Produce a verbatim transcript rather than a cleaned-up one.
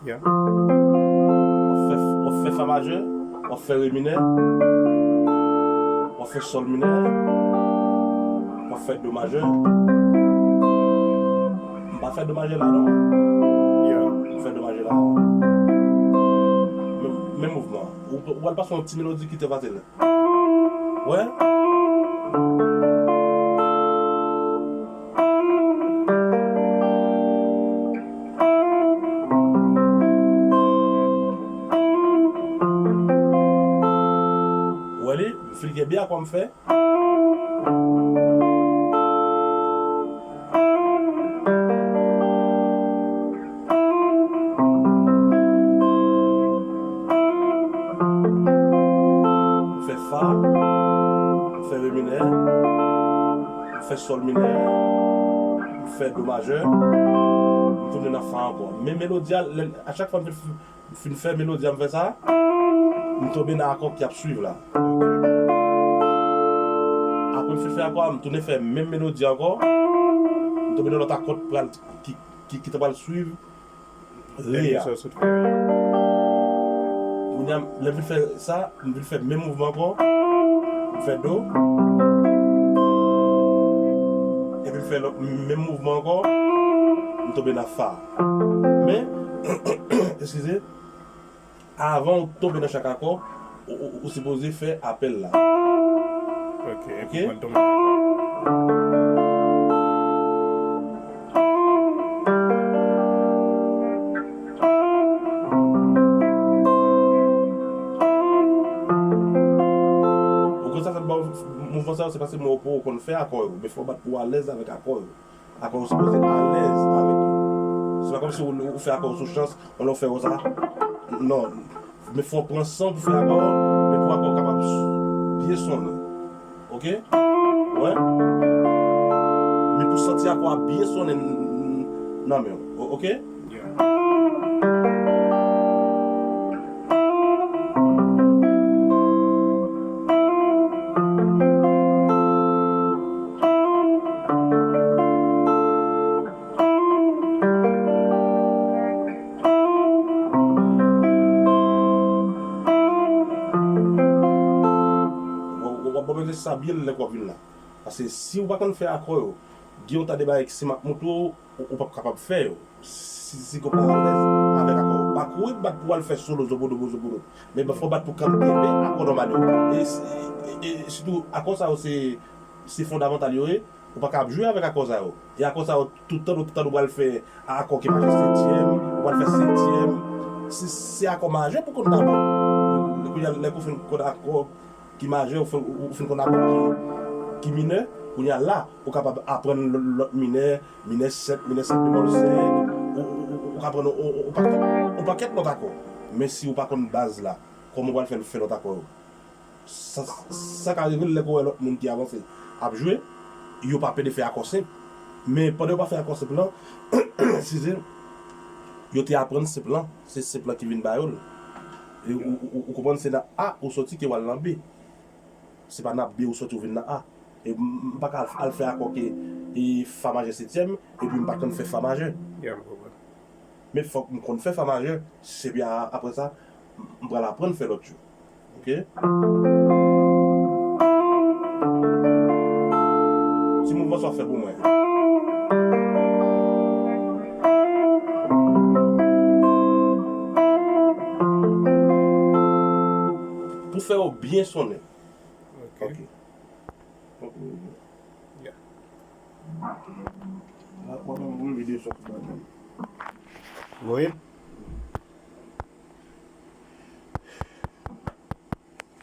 W ap fè, w ap fè fa majè, w ap fè re minè, w ap fè sòl minè, w ap fè do majè. M pa fè do majè la, non. M fè do majè la. Men, men mouvman. Ou, ou pral pase yon ti melodi ki te fasil. Wè? Ou wè li? M fin gen byen akò m fè. M fè fa, m fè re minè, m fè sòl minè, m fè do majè, m tounen nan fa ankò. Men melodi a, lè, a chak fwa m fin, fin fè melodi a, m fè sa, m tonbe nan akò ki ap swiv la. Apre m fin fè akò a, m tounen fè menm melodi a ankò, m tonbe nan lòt akò pral, ki, ki, ki ta pral swiv re a. Kounye a, lè m vin fè sa, m vin fè menm mouvman ankò. M fè do. Epi m fè lòt menm mouvman ankò. M tonbe nan fa. Men, eskize, avan ou tonbe nan chak akò, ou, ou, ou sipoze fè apèl la. Ok, epi mwen tonbe nan akò. Ou konn sa fè m ba w mouvman sa yo, se paske mwen ou poko konn fè akò yo, men fò w bat pou w alèz avèk akò yo. Akò yo sipoze alèz avèk yo. Se pa kòmsi ou, ou fè akò yo sou chans, ou lè w fè yo sa. Non. Men fò w pran san w pou fè akò, men pou akò w kapab s-, byen sonnen. Ok? Wè? Men pou santi akò a byen sonnen n-, n-, nan men w. O-, ok? Yeah. W-, w-, w ap ba w egzèsis sa byen lè w ap vin la. Paske si w pa konn fè akò yo, gen yon ta de bagay ke si m ap montre w, ou, ou p ap kapab fè yo. Si, si w pa alèz avèk akò yo. Pa kouri bat pou w al fè solo, zobodobo, zobodo. Men fò w bat pou kanpe, kenbe akò nòmal yo. E, e, e, e sitou, akò sa yo se, se fondamantal yo ye. Ou pa ka ap jwe avèk akò sa yo. E akò sa yo, tout tan, tout tan ou pral fè akò ki mache setyèm, ou pral fè setyèm. Se, se akò majè pou konn dabò. Kounye a, lè ou fin konn akò ki majè, ou fin, ou fin konn akò ki, ki minè, kounye a la, ou kapab aprann lò-, lòt minè, minè sèt, minè sèt bemòl senk, ou, ou, ou, ou ka aprann yon, yon, yon pakèt, yon pakèt lòt akò. Men si ou pa konn baz la, kòman ou pral fè, fè lòt akò yo? Sa, sa ka rive lè ou wè lòt moun ki avanse ap jwe, yo pa pede fè akò senp. Men pandan yo pa fè akò senp lan, eskize, yo te aprann senp lan, se senp lan ki vin ba yo l. E ou, ou, ou, ou konprann se nan A ou soti ke w al nan B. Se pa nan B ou soti ou vin nan A. E m, m pa ka al, al fè akò ke, e, fa majè setyèm, epi m pa konn fè fa majè. Yeah, m konprann. Men fòk m konn fè fa majè, epi a, apre sa, m, m pral aprann fè lòt yo. Ok? Ti mouvman sa w ap fè pou mwen. Pou fè yo byen sonnen. Ok. Ok. Yeah. Mwen menm, mwen vide sòs la. Wi.